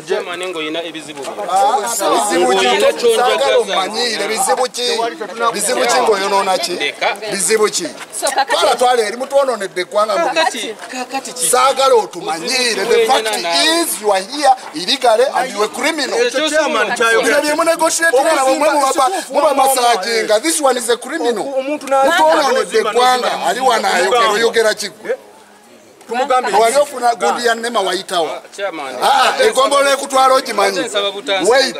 Chairman ng'olina ebizibu Bizibu ki? Saagala omanyire bizibu ki? Bizibu ki ng'oyonoona ki? Bizibu ki? Twala twala eri mutwonoonedde eggwanga mu Kakati ki? Saagala otumanyire. The fact is you are here illegally and you are criminal. Bino bye munegotiatinga nabo mwe muba massaging. This one is a criminal. Mutwonoonedde eggwanga ali wano ayogera oyogera ki gwe? Wali ofuna gundi ya NEMA wayitawa. Chairman. Egombolola ekutwala ogimanyi. Wait,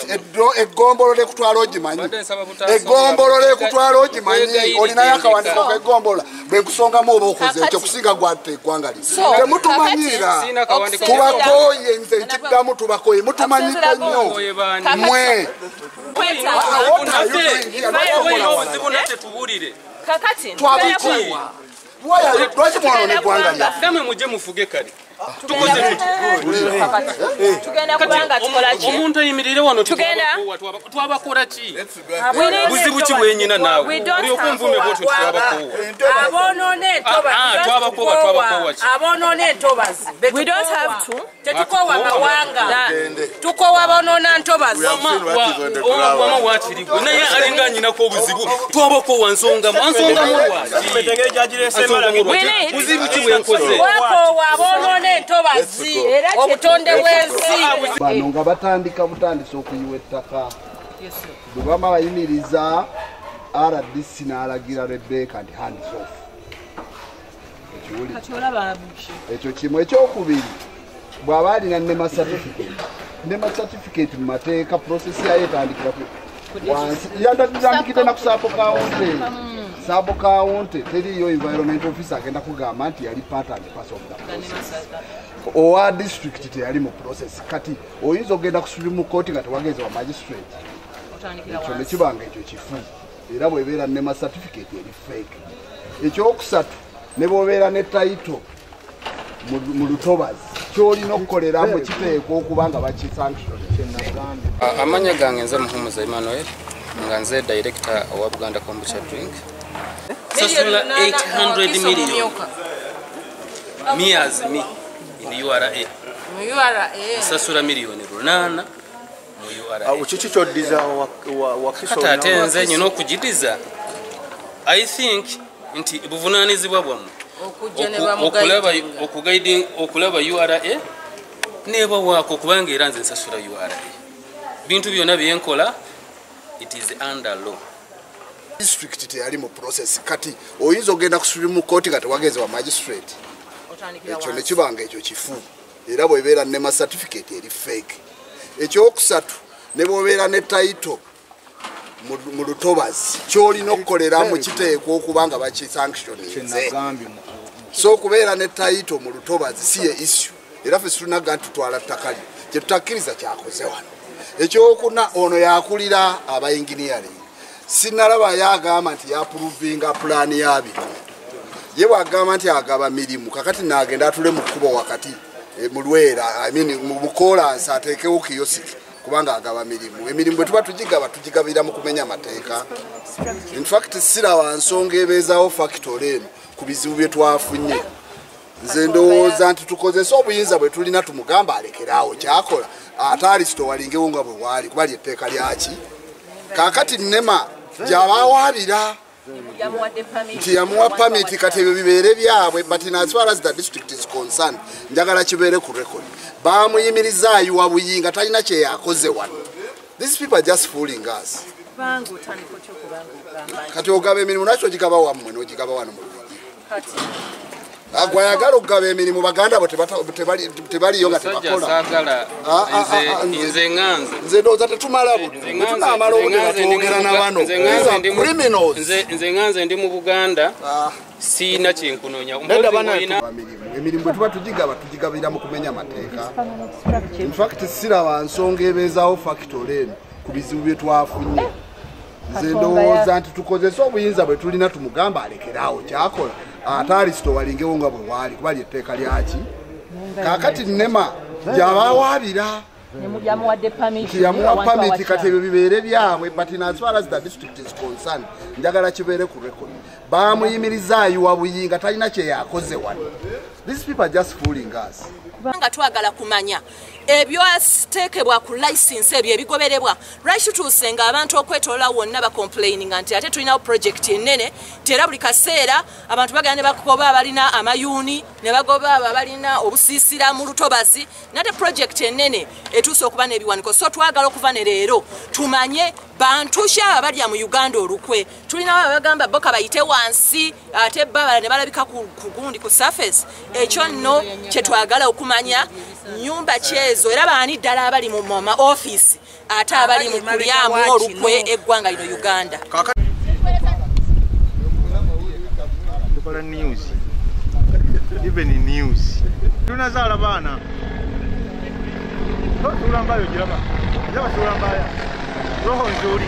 egombolola ekutwala ogimanyi. Egombolola ekutwala ogimanyi. Olinayo akawandiiko k'egombolola. Bwe nkusongamu oba okoze ekyo kusinga gwatta eggwanga lino. Temutumanyira. Tubakooye nze nkiddamu tubakooye. Mutumanyiko nnyo. Mwe. Obuzibu naffe tubuulire. Kakati. Twabikoowa. Lwaki mwonoona eggwanga lyaffe? Namwe mujje mufuge kale. Tukoze tuti. Tugenda kubanga tukola ki? Omuntu ayimirire wano twabakola ki? Buzibu ki bwenyina naawe? Olyoka onvume bw'otyo twabakoowa. Abonoona entobazi. Twabakoowa twabakoowa ki? Abonoona entobazi. We don't have to. Tetukoowa mawanga. Tukoowa abonoona ntobazi. Wama waakiri gwe naye alinga anyinako obuzibu. Twabakoowa nsongamu. Ansongamu lwaki? Buzibu ki bwenkoze? Twakoowa abonoona entobazi. Obutonde bw'ensi. Bano nga batandika butandise okuyiwa ettaka. Bwe bama bayimiriza RDC n'alagira Rebecca nti hands off. Ekyo kimu. Ekyokubiri bw'aba alina NEMA certificate. NEMA certificate mu mateeka process yayo etandikira wansi. Yatandikidde na ku sub county. Sub county teriyo environment officer agenda kugamba nti yali part and parcel of the process. Owa district teyali mu process. Kati oyinza ogenda ku Supreme Court nga tewagenze wa magistrate. Ekyo ne kibanga ekyo kifu. Era bw'ebeera NEMA certificate eri fake. Ekyokusatu ne bw'obeera ne title mu lutobazi ky'olina okukoleramu kiteekwa okuba nga bakisanction. Amanya gange nze Muhumuza Emmanuel nga nze director owa Buganda Kombucha Drink. Sasula 800 million mias mi in URA. Mu URA. Sasula miliyoni 8 mu URA. Kiki ky'oddiza Wakiso? Kati ate nze nyina okugidiza. I think nti buvunaanyizibwa bwammwe okulaba URA nebawaako kubanga era nze nsasula URA. Bintu byonna byenkola it is under law. District teyali mu process. Kati oyinza ogenda ku Supreme Court nga tewagenze wa magistrate. Ekyo ne kibanga ekyo kifu. Era bw'ebeera NEMA certificate eri fake. Ekyokusatu ne bw'obeera ne title mu lutobazi ky'olina okukoleramu kiteekwa okuba nga bakisanctioninze. So okubeera ne title mu lutobazi si ye issue. Era ffe situnaga nti tutwala ttaka lyo. Kye tutakkiriza kyakoze wano. Ekyokuna ono yakulira aba engineering. Sinnalaba yagamba nti yaprovinga pulaani ya bino. Ye bw'agamba nti agaba mirimu kakati n'agenda atule mu kkubo wakati mu Lwera, I mean mu Bukolansi ateekewo kiyosiki kubanga agaba mirimu. Emirimu bwe tuba tugigaba tugigabira mu kumenya amateeka. In fact siraba nsonga ebeezaawo factory eno ku bizibu bye twafunye. Nze ndowooza nti tukozese obuyinza bwe tulina tumugamba alekeraawo kyakola ate alisitowalingewo nga bwe waali kuba lyetteeka lyaki. Kaakati NEMA gy'abawaabira nti yamuwa permit kati ebyo bibeere byabwe, but in as far as the district is concerned njagala kibeere ku record. Baamuyimiriza ayiwa buyinga talina kye yakoze wano. These people are just fooling us. Kati ogaba emirimu nakyo ogigaba wammwe n'ogigaba wano mu Lubigi. Gwayagala okugaba emirimu baganda bo tebaliyo nga tebakola. Nze nganze. Nze ndowooza tetumala budde. Bwe tunaamala obudde nga twogera na bano. Criminals. Nze nganze ndi mu Buganda siina kyenkunoonya. Emirimu bwe tuba tugigaba tugigabira mu kumenya amateeka. In fact siraba nsonga ebeezaawo factory eno ku bizibu bye twafunye. Nze ndowooza nti tukozese obuyinza bwe tulina tumugamba alekeraawo kyakola ate alisitowalingewo nga bwe waali kuba lyetteeka lyaki. Kaakati NEMA gy'abawaabira nti yamuwa permit kati ebyo bibeere byabwe, but in as far as the district is concerned njagala kibeere ku record. Baamuyimiriza ayiwa buyinga talina kye yakoze wano. These people are just fooling us. Nga twagala kumanya ebyateekebwa ku license ebyo ebigoberebwa. Lwaki tutuuse nga abantu okwetoloola wonna bacomplaininga nti ate tulinawo project ennene, nti era buli kaseera abantu bagenda ne bagoba abalina amayuuni, ne bagoba abo abalina obusiisira mu lutobazi, nate project ennene etuuse okuba n'ebiwaniko. So twagala okuva ne leero tumanye bantu ki abo abalya mu Uganda olukwe. Tulinawo abagamba bo kabayite wansi, ate babala ne balabika ku gundi ku surface. Ekyo nno kye twagala okumanya, nyumba kyezo era baani ddala abali mu ma office ate abali mu kulyamu olukwe eggwanga lino Uganda. Tukola news, even news tunazaala baana tulambayo giraba giraba tulambaya roho nzuri.